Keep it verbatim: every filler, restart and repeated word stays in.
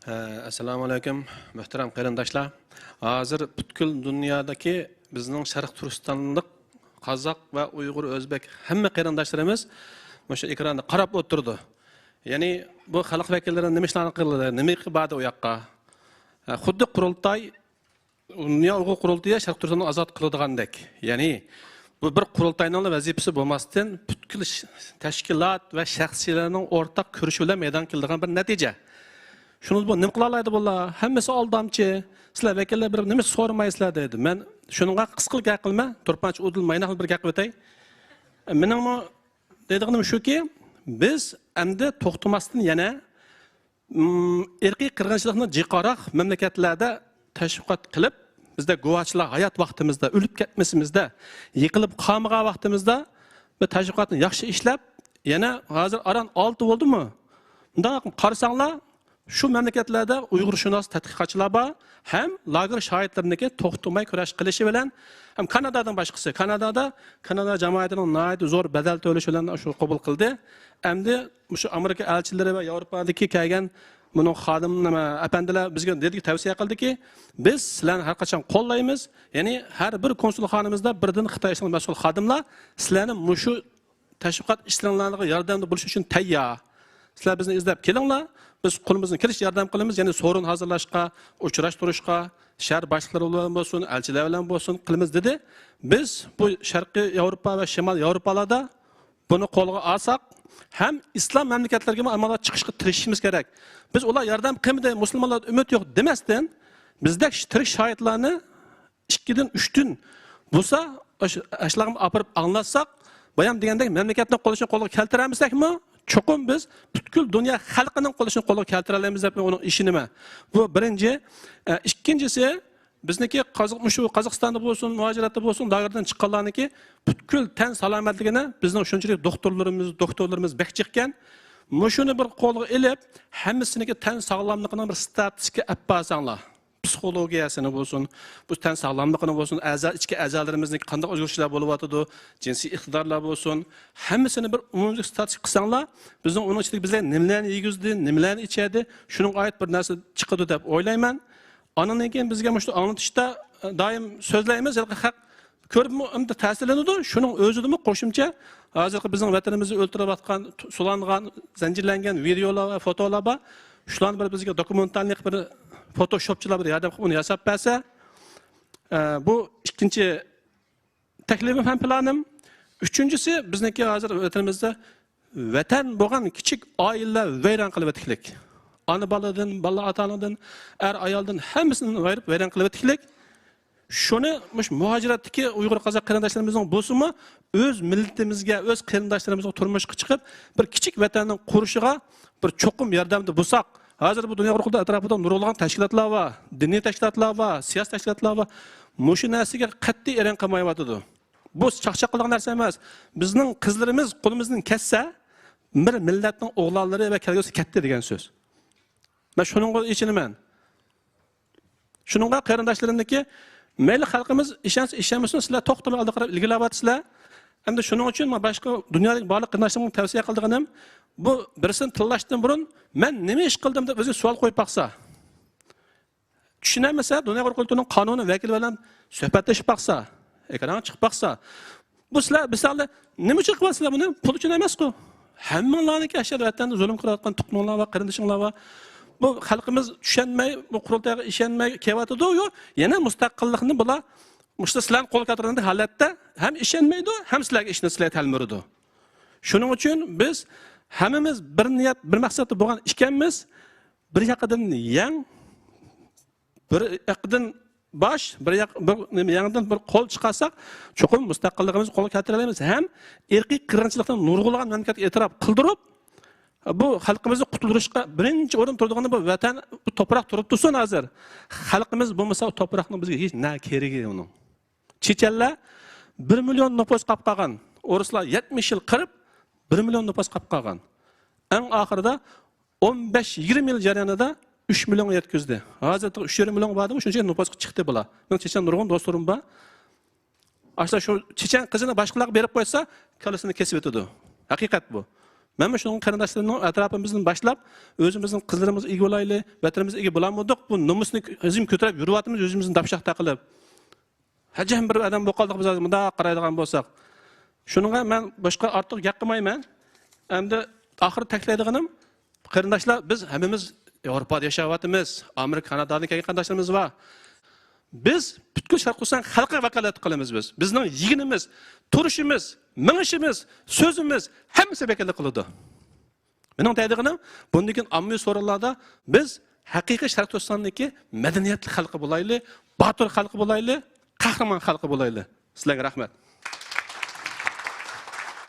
ئەسسالامۇ ئەلەيكۇم، مۆھتەرەم قېرىنداشلار. ھازىر پۈتكۈل دۇنيادىكى بىزنىڭ شەرقىي تۈركىستانلىق قازاق ۋە ئۇيغۇر، ئۆزبەك ھەممە قېرىنداشلىرىمىز مۇشۇ ئېكراندا قاراپ ئولتۇرىدۇ. يەنى بۇ خەلق ۋەكىللىرى نېمە ئىشلارنى قىلدى، نېمە باردا ئۇ ياققا؟ ھە، خۇددى قۇرۇلتاي، دۇنيا ئۇيغۇر قۇرۇلتىيى شەرقىي تۈركىستاننى ئازاد قىلىدىغاندەك. يەنى بۇ بىر قۇرۇلتاينىڭلا ۋەزىپىسى بولماستىن، پۈتكۈل ش-، تەشكىلات ۋە شەخسلەرنىڭ ئورتاق كۈرىشى بىلەن مەيدانغا كېلىدىغان بىر نەتىجە. شۇنى بۇ نېمە قىلالايدۇ بۇلار؟ ھەممىسى ئالدامچى. سىلەر ۋەكىللەر بېرىپ نېمە سورىمايسىلەر دەيدۇ. مەن شۇنىڭغا قىسقىلا گەپ قىلىمەن. تۇرپانچى ئۇدۇل مايناقلا بىر گەپ قىلىۋېتەي. مېنىڭمۇ دەيدىغىنىم شۇكى، بىز ئەمدى توختىماستىن يەنە، ئىم، ئىرقىي قىرغىنچىلىقنى جىقاراق مەملىكەتلەردە تەشۋىقات قىلىپ، بىزدە گۇۋاچىلار ھايات ۋاقتىمىزدا، ئۆلۈپ كەتمىسىمىزدە، يىقىلىپ قالمىغان ۋاقتىمىزدا بىر تەشۋىقاتنى ياخشى ئىشلەپ، يەنە ھازىر ئاران ئالتە بولدىمۇ؟ مۇنداق قارىساڭلار، شۇ مەملىكەتلەردە ئۇيغۇرشۇناس تەتقىقاتچىلار بار، ھەم لاگېر شاھىتلىرىنىڭكى توختىماي كۈرەش قىلىشى بىلەن، ھەم كانادادىن باشقىسى، كانادادا، كانادا جامائىتىنىڭ ناھايىتى زور بەدەل تۆلىشى بىلەن شۇ قوبۇل قىلدى. ئەمدى مۇشۇ ئامېرىكا ئەلچىلىرى ۋە ياۋروپادىكى كەلگەن بۇنىڭ خادىم، نېمە، ئەپەندىلەر بىزگە دېدىكى، تەۋسىيە قىلدىكى، بىز سىلەرنى ھەر قاچان قوللايمىز، يەنى ھەر بىر كونسۇلخانىمىزدا بىردىن خىتاي ئىشلىرىغا مەسئۇل خادىملار سىلەرنى مۇشۇ تەشۋىقات ئىشلىرىڭلارغا ياردەمدە بولۇش ئۈچۈن تەييار. سىلەر بىزنى ئىزدەپ كېلىڭلار، بىز قولىمىزدىن كېلىشىچە ياردەم قىلىمىز، يەنى سورۇن ھازىرلاشقا، ئۇچراشتۇرۇشقا، شەھەر باشلىقلىرى بىلەن بولسۇن، ئەلچىلەر بىلەن بولسۇن قىلىمىز، دېدى. بىز بۇ شەرقىي ياۋروپا ۋە شىمال ياۋروپالاردا بۇنى قولغا ئالساق، ھەم ئىسلام مەملىكەتلىرىگىمۇ ئامانلار چىقىشقا تىرىشىشىمىز كېرەك. بىز ئۇلار ياردەم قىلمىدى، مۇسۇلمانلاردا ئۈمىد يوق دېمەستىن، بىزدەك تىرىك شاھىتلارنى ئىككىدىن، ئۈچتىن بولسا، ئاشۇ، ئاشۇلارغا ئاپىرىپ ئاڭلاتساق، بايام دېگەندەك مەملىكەتنىڭ قوللىشىنى قولغا كەلتۈرەلمىسەكمۇ، چوقۇم بىز پۈتكۈل دۇنيا خەلقىنىڭ قوللىشىنى قولغا كەلتۈرەلەيمىز دەپ مەن ئۇنىڭ ئىشىنىمەن. بۇ بىرىنچى. ئە، ئىككىنچىسى، بىزنىڭكى قازاق-، مۇشۇ قازاقىستاندا بولسۇن، مۇھاجىرەتتە بولسۇن، لاگېردىن چىققانلارنىڭكى پۈتكۈل تەن سالامەتلىكىنى بىزنىڭ شۇنچىلىك دوختۇرلىرىمىز، دوختۇرلىرىمىز بەك جىقكەن. مۇشۇنى بىر قولغا ئېلىپ، ھەممىسىنىڭكى تەن ساغلاملىقىنىڭ بىر ستاتىستىكا ئەپ بارساڭلار، پسىخولوگىيەسىنى بولسۇن، بۇ تەن ساغلاملىقىنى بولسۇن، ئەزا، ئىچكى ئەزالىرىمىزنىڭ قانداق ئۆزگىرىشلەر بولۇۋاتىدۇ، جىنسىي ئىقتىدارلار بولسۇن، ھەممىسىنى بىر ئومۇميۈزلۈك ستاتىستىكا قىلساڭلار، بىزنىڭ ئۇنىڭ ئىچىدىكى بىزلەر نېمىلەرنى يېگۈزدى، نېمىلەرنى ئىچەدى، شۇنىڭغا ئائىت بىر نەرسە چىقىدۇ دەپ ئويلايمەن. ئانىڭدىن كېيىن بىزگە مۇشۇ ئاڭلىتىشتا، ئە، دائىم سۆزلەيمىز، ھېلىقى خەق كۆرۈپمۇ ئەمدى تەسىرلىنىدۇ. شۇنىڭ ئۆزىدىمۇ قوشۇمچە، ھازىرقى بىزنىڭ ۋەتىنىمىزدە ئۆلتۈرۈلۈۋاتقان، سولانغان، زەنجىرلەنگەن ۋىدېئولار ۋە فوتولار بار. شۇلارنى بىر بىزگە دوكۇمېنتالنىي قىلىپ بىر فوتوشوپچىلار بىر ياردەم قىلىپ ئۇنى ياساپ بەرسە، ئە، بۇ ئىككىنچى تەكلىپىم ھەم پىلانىم. ئۈچىنچىسى، بىزنىڭكى ھازىر ۋەتىنىمىزدە ۋەتەن بولغان كىچىك ئائىلىلەر ۋەيران قىلىۋېتىكلىك. ئانا بالىدىن، بالا ئاتا ئانىدىن، ئەر ئايالدىن ھەممىسىنى ئايرىپ ۋەيران قىلىۋېتىكلىك. شۇنى مۇشۇ مۇھاجىرەتتىكى ئۇيغۇر قازاق قېرىنداشلىرىمىزنىڭ بولسىمۇ ئۆز مىللىتىمىزگە، ئۆز قېرىنداشلىرىمىزغا تۇرمۇشقا چىقىپ، بىر كىچىك ۋەتەننىڭ قۇرۇشىغا بىر چوقۇم ياردەمدە بولساق، ھازىر بۇ دۇنيا قۇرۇقلۇقىدا ئەتراپىدا نۇرغۇنلىغان تەشكىلاتلار بار، دىنىي تەشكىلاتلار بار، سىياسىي تەشكىلاتلار بار. مۇشۇ نەرسىگە قەتئىي ئەرەن قىلمايۋاتىدۇ. بۇ چاقچاق قىلىدىغان نەرسە ئەمەس. بىزنىڭ قىزلىرىمىز قولىمىزدىن كەتسە، بىر مىللەتنىڭ ئوغلانلىرى ۋە كەلگۈسى كەتتى دېگەن سۆز. مەن شۇنىڭغا ئىشىنىمەن. شۇنىڭغا قېرىنداشلىرىمنىڭكى، مەيلى خەلقىمىز ئىشەنسە ئىشەنمىسۇن، سىلەر توختىماي ئالدىغا قاراپ ئىلگىرىلەۋاتىسىلەر. ئەمدى شۇنىڭ ئۈچۈن مانا باشقا دۇنيادىكى بارلىق قېرىنداشلىرىمغا تەۋسىيە قىلىدىغىنىم، بۇ بىرسىنى تىللاشتىن بۇرۇن، مەن نېمە ئىش قىلدىم دەپ ئۆزىگە سوئال قويۇپ باقسا. چۈشىنەلمىسە، دۇنيا ئۇيغۇر قۇرۇلتىيىنىڭ قانۇنىي ۋەكىلى بىلەن سۆھبەتلىشىپ باقسا، ئېكرانغا چىقىپ باقسا، بۇ سىلەر مىسالى نېمە ئۈچۈن قىلىۋاتىسىلەر بۇنى؟ پۇل ئۈچۈن ئەمەسقۇ. ھەممىڭلارنىڭكى ئاشۇ يەردە ۋەتەندە زۇلۇم كۆرۈۋاتقان تۇغقىنىڭلار بار، قېرىندىشىڭلار بار. بۇ خەلقىمىز چۈشەنمەي، بۇ قۇرۇلتايغا ئىشەنمەي كېلىۋاتىدۇ. يەنە مۇستەقىللىقنى بۇلار مۇشۇ سىلەرنى قولغا كەلتۈرگەندەك ھالەتتە ھەم ئىشەنمەيدۇ، ھەم سىلەرگە ئىشىنىدۇ، سىلەرگە تەلمۈرىدۇ. شۇنىڭ ئۈچۈن بىز ھەممىمىز بىر نىيەت، بىر مەقسەتتە بولغان ئىكەنمىز. بىر ياقىدىن يەڭ، بىر ياقىدىن باش، بىر ياق، بىر نېمە، يەڭدىن بىر قول چىقارساق، چوقۇم مۇستەقىللىقىمىزنى قولغا كەلتۈرەلەيمىز ھەم ئىرقىي قىرغىنچىلىقتىن نۇرغۇنلىغان مەملىكەتكە ئېتىراپ قىلدۇرۇپ، بۇ خەلقىمىزنى قۇتۇلدۇرۇشقا بىرىنچى ئورۇندا تۇرىدىغىنى بۇ ۋەتەن، بۇ توپراق تۇرۇپ تۇرسۇن ھازىر. خەلقىمىز بولمىسا، ئۇ توپراقنىڭ بىزگە ھېچ نە كېرىكى ئۇنىڭ. چېچەنلەر بىر مىليون نوپۇس قاپ قالغان. ئورۇسلار يەتمىش يىل قىرىپ، بىر مىليون نوپۇس قاپ قالغان. ئەڭ ئاخىرىدا ئون بەش يىگىرمە يىل جەريانىدا ئۈچ مىليونغا يەتكۈزدى. ھازىر ئۈچ يېرىم مىليون بار ئىدى، شۇنچە نوپۇسقا چىقتى بۇلار. مېنىڭ چېچەن نۇرغۇن دوستلىرىم بار. ئاشۇلار شۇ چېچەن قىزىنى باشقىلارغا بېرىپ قويسا، كاللىسىنى كېسىۋېتىدۇ. ھەقىقەت بۇ. مەنمۇ شۇنىڭ قېرىنداشلىرىمنىڭ ئەتراپىمىزدىن باشلاپ، ئۆزىمىزنىڭ قىزلىرىمىزغا ئىگە بولايلى، ۋەتىنىمىزغا ئىگە بولالمىدۇق، بۇ نومۇسنى ئۆزىمىز كۆتۈرۈپ يۈرۈۋاتىمىز، ئۆزىمىزنى داپشاق تاقىلىپ. ھەجەم بىر ئادەم بولۇپ قالدۇق بىز ھازىر مۇنداق قارايدىغان بولساق. شۇنىڭغا مەن باشقا ئارتۇق گەپ قىلمايمەن. ئەمدى ئاخىرى تەكىتلەيدىغىنىم، قېرىنداشلار، بىز ھەممىمىز ياۋروپادا ياشاۋاتىمىز، ئامېرىكا، كانادادىن كەلگەن قېرىنداشلىرىمىز بار. بىز پۈتكۈل شەرقىي تۈركىستان خەلقىگە ۋاكالەت قىلىمىز بىز. بىزنىڭ يېگىنىمىز، تۇرۇشىمىز، مېڭىشىمىز، سۆزىمىز ھەممىسى ۋەكىللىك قىلىدۇ. مېنىڭ دەيدىغىنىم، بۇندىن كېيىن ئاممىۋى سورۇنلاردا بىز ھەقىقىي شەرقىي تۈركىستاندىكى مەدەنىيەتلىك خەلقى بولايلى، باتۇر خەلقى بولايلى، قەھرىمان خەلقى بولايلى. سىلەرگە رەھمەت.